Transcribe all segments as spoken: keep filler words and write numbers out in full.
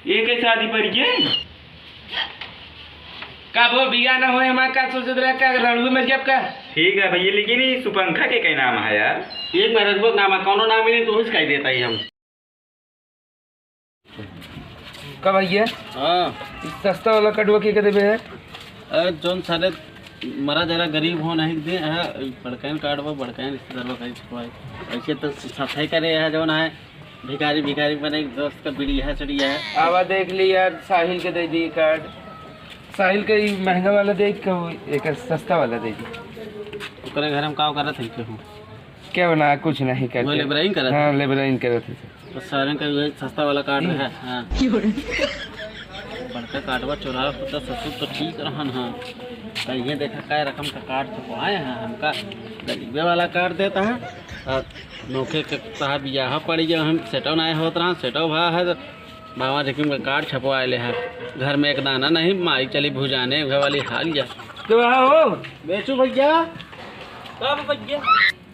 ये कैसे शादी पड़ी है? का वो बिया ना होए हमार, का सोचत रहे, का रणुए मर जाब का? ठीक है भैया, लेकिन ये सुपंखा के क्या नाम है यार? एक मिनट, वो नाम है, कौनो नाम ही नहीं, तो उसका ही देता ही हम। का भैया? हाँ। ई सस्ता वाला कार्डवा के के देबे है? अरे, जौन सारे मरा जरा गरीब हो नहीं दे, हाँ, बड़कैन कार्डवा, बड़कैन रिश्तेदारवा कहीं छुपाए। ऐसे तो सफाई करे है, जौन है, भिखारी, भिखारी बने, दोस्त का बीड़ी है, चढ़ी है। आवा देख ली यार, साहिल के दे दी कार्ड। साहिल के ई महंगा वाला दे, कहू एक सस्ता वाला दे दी। ओकरे घर में का करत है केहू? क्या बना, कुछ नहीं करते। वो लेबराइन करत हाँ, है। लेबराइन करत है। तो सारन का ये सस्ता वाला कार्ड है। हाँ। बड़का कार्डवा चोरा होता ससुर तो ठीक रहन। हाँ, तो ये देखा, कै रकम का कार्ड छपवाए हैं हमका। गरीबे वाला कार्ड देता है। और नौखे के कहा बियाह पड़ गया, हम सेटो ना होत रहा, सेटो भा है तो बाबा देखी का कार्ड छपवा ले है। घर में एक दाना नहीं, माई चली भुजाने, घर वाली हाल जा। तो हो बेचू भैया। कब भैया?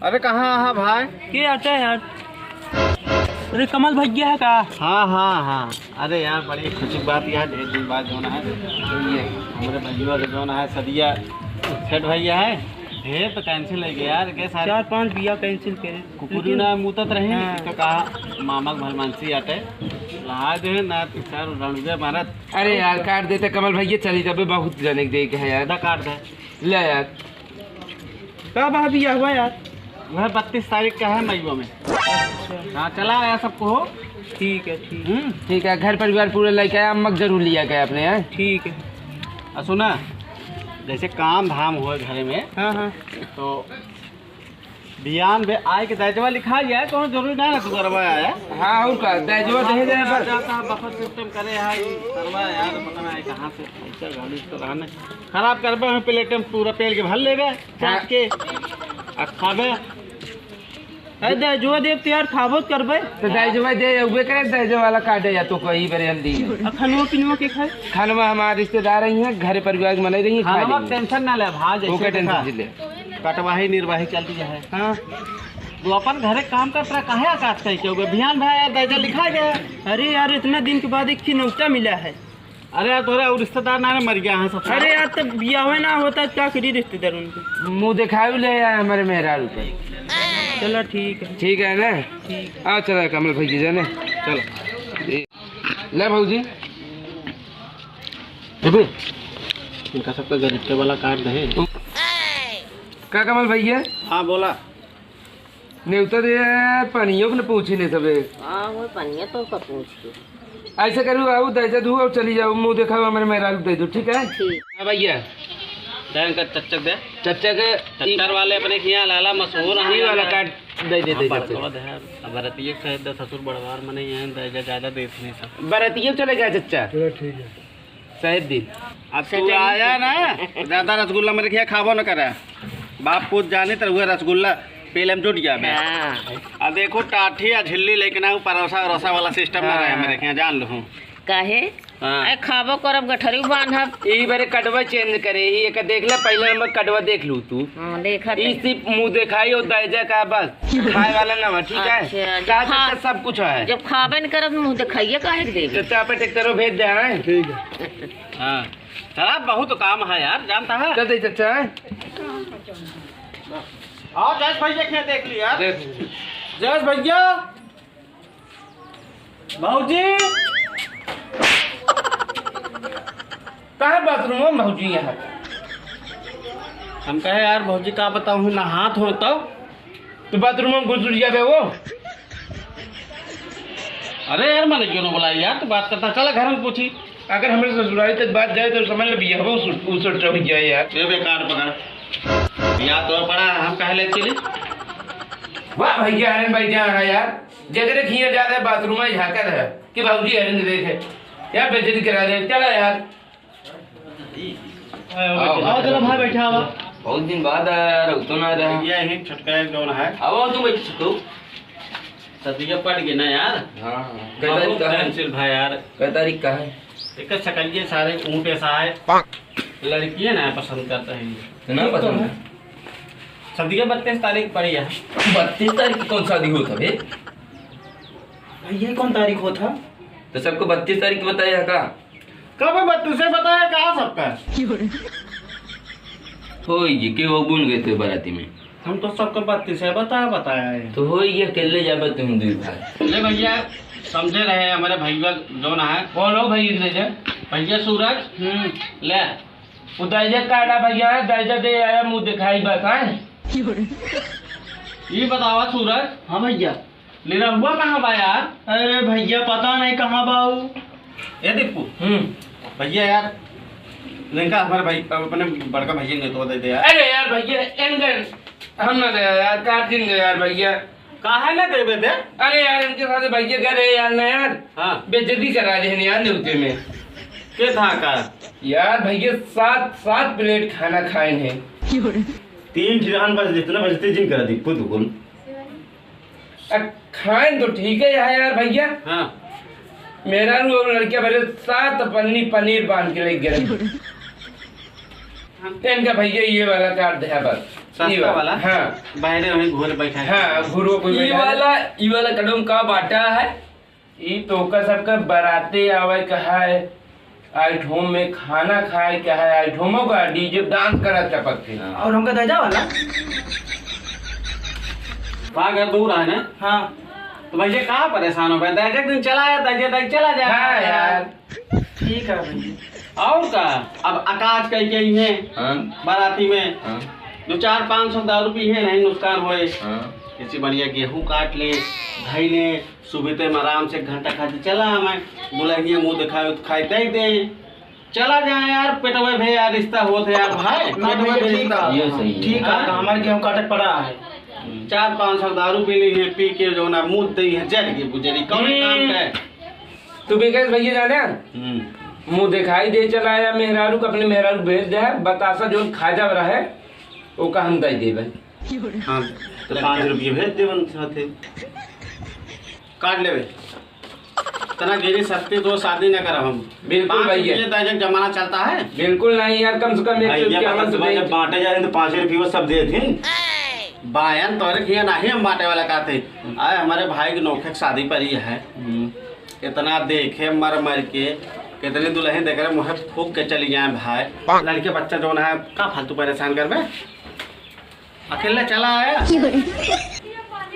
अरे, कहाँ आहा भाई? के आता है यार? अरे, कमल भैया है का? हाँ, हाँ, हाँ। अरे यार, बड़ी खुशी की बात यार, ढेर दिन बाद जौन है, ये हमरे भैया के जौन है, सदिया सेठ भैया है, ढेर तो cancel है यार, के सारे चार पांच बिया cancel करे। कुकुरी ना मूतत रही, हाँ। तो कहा मामा के भलमानसी आटे, लहा दे ना, तो सर रणुए मारत। अरे यार, काट देते कमल भैया, चली जाबे, बहुत जने के दे के है यार। दा काट दे। ले यार। कब है बिया हुआ यार? वह बत्तीस तारीख का है मईवा में। अच्छा। हाँ, चला आया सबको हो। ठीक है, ठीक। हम्म। ठीक है, घर परिवार पूरे लेके आया, अम्मा के जरूर लिया गया अपने, हैं? ठीक है। आ सुना, जैसे काम धाम होए घरे में, हाँ, हाँ। तो बियान बे आए के दहेजवा लिखा जाए, कोनो जरूरी ना ना तू करवा आया। हाँ, और का, दहेजवा दे दे बस। जाता है, बफर सिस्टम करे है, ई करवा यार, पता ना है कहाँ से पैसा गाड़ी तो रहने। खराब करबे, हम प्लेट में पूरा पेल के भर लेबे, चाट हाँ। के, आ खाबे। अरे दहेजवा देब तो यार, खाबो तो करबे। तो दहेजवा दे, उबे करे, दहेजवा वाला काटे या तो कोई बरे हम दी। आ खनवा पिनवा के खाए? खनवा हमारे रिश्तेदार ही हैं, घर परिवार के मने रही, खा खानवा लेंगे। टेंशन ना ले, भाई, जैसे ओकर देखा। टेंशन ले। कटवाही निर्वाही चलती है। हाँ। तू अपन घरे काम करत रहा, काहे आकाश कहीं के हो गए? बिहान भाई यार, दर्जा लिखा गया। अरे यार, इतना दिन के बाद एक ठे नौता मिला है। अरे यार, तोरे और रिश्तेदार ना मर गया है सब। अरे यार, तब बियाह ना होता, क्या करी रिश्तेदार उनके? मुँह दिखावे ले आया हमारे मेहरारू पे। चलो ठीक है। ठीक है ना? ठीक। आ चला कमल भैया जाने। चलो। ए, ले भौजी। अबे, इनका सबका गरीब के वाला कार्ड दे। का कमल भैया? हाँ, बोला। नेवता दे, पनियो के न पूछी ने सबे। हाँ, वो पनिया तो का पूछ के। ऐसे करू, आओ, दे दे दू और चली जाओ, मुँह दिखाओ, हमारे मेहरारू दे दो, ठीक है? ठीक। हाँ भैया, दे इनका चच्चक दे। चच्चक, ई चच्चर वाले अपने के यहाँ लाला मशहूर हैं। ई वाला कार्ड दे दे, दे हाँ, दे। बड़कवा दे, अब बरतिये के साथ दे, ससुर बड़वार मने यहाँ दे, जा-, ज्यादा देत नहीं सब। बरतिये चले गया चच्चा। चलो ठीक है। साहेब दिन। अब तू आया ना, ज्यादा रसगुल्ला मेरे खिया खाबो न करे। बाप पूत जाने तो हुआ रसगुल्ला पेले में जुट जाबे। हाँ। आ देखो टाठी आ झिल्ली लेके ना, परोसा वरोसा वाला सिस्टम ना रहे हाँ। मेरे खिया, जान लो। काहे? हाँ। अरे खाबो करब, गठरी बांधब। ई बारे कटवा चेंज करे ही, एक देख ले, पहला नंबर कटवा देख लू तू। हाँ, देखा ई थे। सिर्फ मुँह दिखाई और दर्जा का बस, खाए वाला ना हो, ठीक है? अच्छा, जब का खा-, सब कुछ है। जब खाबे न करब, मुँह दिखाइए काहे के देबे? तो चापे ट्रैक्टरो भेज दे, हैं? ठीक है। हाँ, शराब बहुत काम है यार, जानता है? चल दे चच्चा, हैं? आओ, जयेश भैया के देख लिया। देख। जयेश भैया, भौजी, काहे बाथरूम में भौजी यहाँ? हम कहे यार भौजी का बताऊँ, नहात हो तब। तो बाथरूम में घुस जाबे वो। अरे यार, मैंने क्यों ना बुलाई यार, तू बात करता, चला घर में पूछी। अगर हमारे ससुराल तक बात जाए तो समझ ले बियाह वो उसर, उसर चढ़ जाए यार। ये बेकार पकड़। या तो पड़ा, हम कहे ले चली। वाह भैया, हरन भाई जान है यार, जगरे खिया जा रहे बाथरूम में झांकत है कि बाबूजी हरन देखे। यार बेइज्जती करा दे, चला यार। आओ, आओ, चलो भाई, बैठा हुआ। बहुत दिन बाद आया यार, तो ना रहा। ये ही छोटका एक जौन है। आओ, तू बैठ सकते हो। सदिया पड़ गई ना यार। हाँ, हाँ। कै तारीख का है? Pencil भाई यार। कै तारीख का है? एक शकलिए सारे ऊँट ऐसा है। लड़कियाँ ना पसंद करते हैं। तो ना पसंद है? सदिया बत्तीस तारीख पड़ी है। बत्तीस तारीख की कौन शादी होता बे? भाई, ये कौन तारीख होता? तो सबको बत्तीस तारीख के बताया है का? कब बत्तीस से बताया, कहाँ सबका? हो, ये के वो बुन गए थे बाराती में। हम तो सबको बत्तीस से बताया, बताया है। तो हो, ये अकेले जाबे तुम दुई भाई। ले भैया, समझे रहे हमारे भैया जो ना है। कौन हो भाई इनसे जे? भैया सूरज। हम्म। ले। वो दर्जा काटा भैया, दर्जा दे आया, मुँह दिखाई बस, हैं? ये बतावा सूरज। हाँ भैया। निरहुआ कहाँ बा यार? अरे भैया, पता नहीं कहाँ बा ऊ। ए दीपू। हम्म। भैया यार, इनका हमारे भाई, अपने बड़का भैया ने तो दे दे यार। अरे यार भैया, इनके हम ना गया यार, काट दिन गया यार भैया। काहे ना देबे दे? अरे यार, इनके साथ भैया गए रहे यार ना यार। हाँ। बेइज्जती करा दे यार न्योते में। के था का? यार भैया, सात, सात प्लेट खाना खाए हैं। तीन ठिकान बस जितना बजते जिन करा दी, खुद बोल। अब खाएन तो ठीक है यार, यार भैया। हाँ। मेहरारू और लड़कियां भरे सात पन्नी पनीर बांध के लेके गए। इनका भैया ये वाला काट दे बस। सस्ता ये वाला? वाला? हाँ। बाहरे वहीं घूर बैठा है। हाँ, घूरो कोई ये बैठा है। वाला, ये वाला कदम का बाटा है? ई तो ओकर सबके बराते आवे के है, आइटहोम में खाना खाए के है, आइटहोमो का डीजे डांस करत टपक के। हाँ। और हमका दैजा वाला? वहाँ घर दूर है ना? हाँ। तो भैया कहाँ परेशान हो गए? दैजा के दिन चला आया, दैजा, दैजा चला जाए। हाँ यार। ठीक है भैया। और का? अब अकाज कह के ही है हाँ। बाराती में। हाँ। दो चार पाँच सौ दारू पी है, नहीं नुकसान होए। हाँ। जैसे बढ़िया गेहूं काट ले, धई ले, सुबह ते में आराम से एक घंटा खातिर चला आवे, दुल्हनिया मुंह दिखाए उत खाए दे दे। चला जाए यार, पेटवे भे यार, रिश्ता होत है यार भाई, नहीं पेटवे भैया, भे ठीक रिश्ता। है। ये सही है। ठीक है, हाँ? हमारे गेहूं काटे पड़ा है। चार पाँच सौ दारू पी ली है, पी के जो ना मुंह दे है, जर के बुजरी, कौन काम हम्म। है? तू विकास भैया जाने? हम्म। मुंह दिखाई दे चला आया मेहरारू को, अपने मेहरारू भेज दे है, बतासा जो खाजा रहे, ओका हम दे देबे। हाँ, तो पाँच रुपये भेज दे, मन साथे। काट लेबे। इतना गिरी सस्ती तो शादी न करब हम। बिल्कुल पाँच भैया। रुपये दहेज जमाना चलता है। बिल्कुल नहीं यार, कम से कम एक भाई, सौ ये इक्यावन पता तो सुबह जब बांटे जाए तो पाँच रुपये वो सब दे दिन। बायन तोरे खिया नहीं हम बांटे वाला कहते। आए हमारे भाई के नौखे के शादी पड़ी है। हम्म। इतना देखे मर मर के, कितनी दुल्हन देख रहे, मुँहे फूक के चली जाए भाई। लड़के बच्चा जो है, का फालतू परेशान करबे? अकेले चला आया।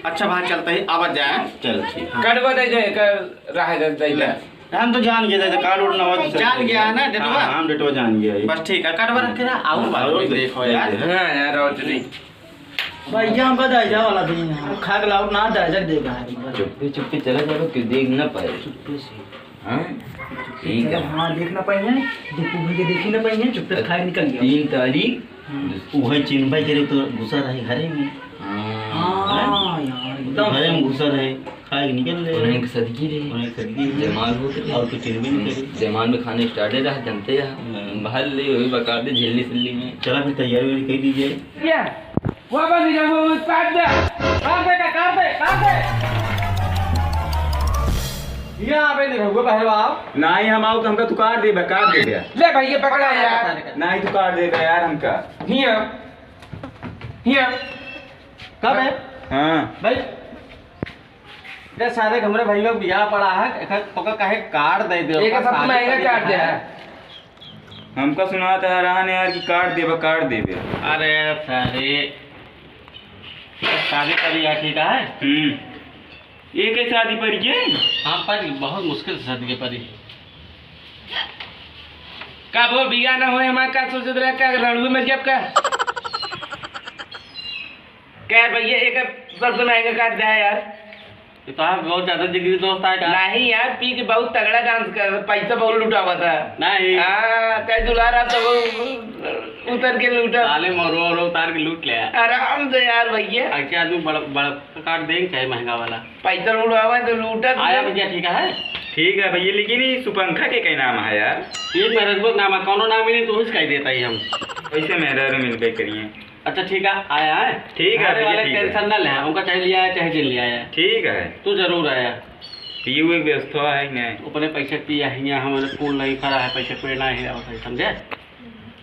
अच्छा भाई, चलते ही आवाज जाए। चल, ठीक। हाँ। कटवा दे दे, कर रहा है, दे दे। ले। हम तो जान गए थे, कार्ड उठ ना हो, जान गया है ना, डेटवा? हाँ, हम डेटवा जान गया है। बस ठीक है, कटवा रख के ना, और हाँ, बात और भी दे, देखो दे यार। दे। हाँ यार, और नहीं। भैया, हम बताए जा वाला दिन, हम खा के लाओ ना, दे दे भाई। चुप्पे चुप्पे चला जाओ, क्यों देख ना पाए। चुप्पे से। हाँ? ठीक है। हाँ, देख ना पाई है, दीपू भैया देखी ना पाई है, चुपचाप खाए निकल गया। तीन तारीख। हम्म। उहे चिन्हबे करे तो गुस्सा रहे घरे में। हाँ। हाँ, यार, एकदम घरे में सही। गुस्सा रहे, खाए के निकल रहे। उन्हें एक सदगी रहे। उन्हें एक सदगी रहे। जयमाल होत रहे। और कुछ चिन्हबे नहीं करे। जयमाल में खाने स्टार्टे रहा, जनते रहा। हाँ। भर ले, वही बका दे, झिल्ली सिल्ली में। चला फिर तैयारी वैयारी कर दीजिए। क्या? वापस नहीं जाऊंगा, वो काट दे, काट दे, काट दे, काट दे। यहाँ आवे नहीं रहूंगा, बाहर आओ। नहीं, हम आओ तो हमका तू काट देबे, काट देबे। ले भैया, पकड़ा यार। नहीं, तू काट देबे यार हमका। हिया, हिया। कब है? हाँ। भाई, रे सारे हमरे भाई लोग बियाह पड़ा है, एक तोका कहे कार्ड दे दे, एक सबसे महंगा कार्ड दे है। हमका सुनात है हैरान यार कि काट देबे, काट देबे। अरे सारे, शादी करी है, ठीक है? हम्म। ये के शादी पर ये? हाँ, पर बहुत मुश्किल से शादी के परी। का वो बिया ना होए, हमारे का सोचत रहे, का रणुए मर जाब का? क्या भैया, एक सबसे महंगा काट दे है यार। ये तो आप बहुत ज्यादा जिगरी दोस्त आए का? नहीं यार, पी के बहुत तगड़ा डांस कर, पैसा बहुत लुटावा था। नहीं। हाँ, कई दुलारा तो वो उतर के लूटा। साले मरो और उतार के लूट ले। आराम से यार भैया। ऐसे आदमी बड़ा, बड़ा काट देंगे चाहे महंगा वाला। पैसा उड़ावा तो लूटा आया तो। भैया, ठीक है? ठीक है भैया, लेकिन ये सुपंखा के कई नाम है यार? ये मेहररुआ के नाम है, कौनो नाम ही नहीं तो उसका ही देता ही हम। कैसे मेहरारू मिलबे करिए? अच्छा, ठीक है, आया है। ठीक है, घरे भैया, वाले ठीक है। टेंशन ना ले, उनका चाहे लिया है, चाहे जिन लिया है। ठीक है। तू जरूर आया। पीयू एक व्यवस्था है, नहीं? अपने पैसे पिया है, यहाँ हमारे फूल नहीं फरा है, पैसे पेड़ नहीं है, और समझे?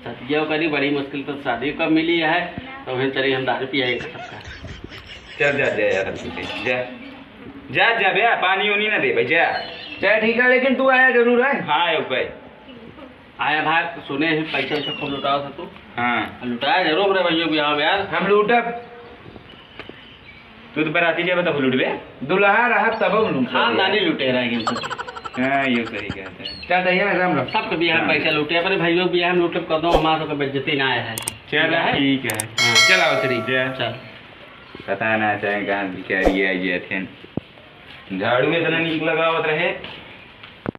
सतिया करी, बड़ी मुश्किल तो शादी कब मिली है, तो वहीं चली हम दारू पियाएंगे सबका। चल जा, जा यार, जा। जा, जा बे, पानी उनी ना दे भाई, जा। चल ठीक है, लेकिन तू आया जरूर है। हाँ, आयो भाई। आया भाई, सुने हैं पैसा वैसा खूब लुटावा था तू। हाँ। लुटाया जरूर हमरे भइयो के बियाह में यार। हम लूटब। तू तो बराती जाबे तब लूटबे। दुल्हा रहब तब हम लूटब। खानदानी लुटेरा है हम सब। हाँ, ये सही कहते हैं। चल भइया, राम राम। सबके बियाह में हाँ। पैसा लूटे, अपने भइयो के बियाह में लूटे, कदो हमारा सबके बेइज्जती ना आए है। चल, ठीक है? ठीक है। हाँ। चल आओ, चली। जय। चल। पता ना चाहे कहाँ भिखारी आ गए थे। झाड़ू इतना नीक लगावत रहे।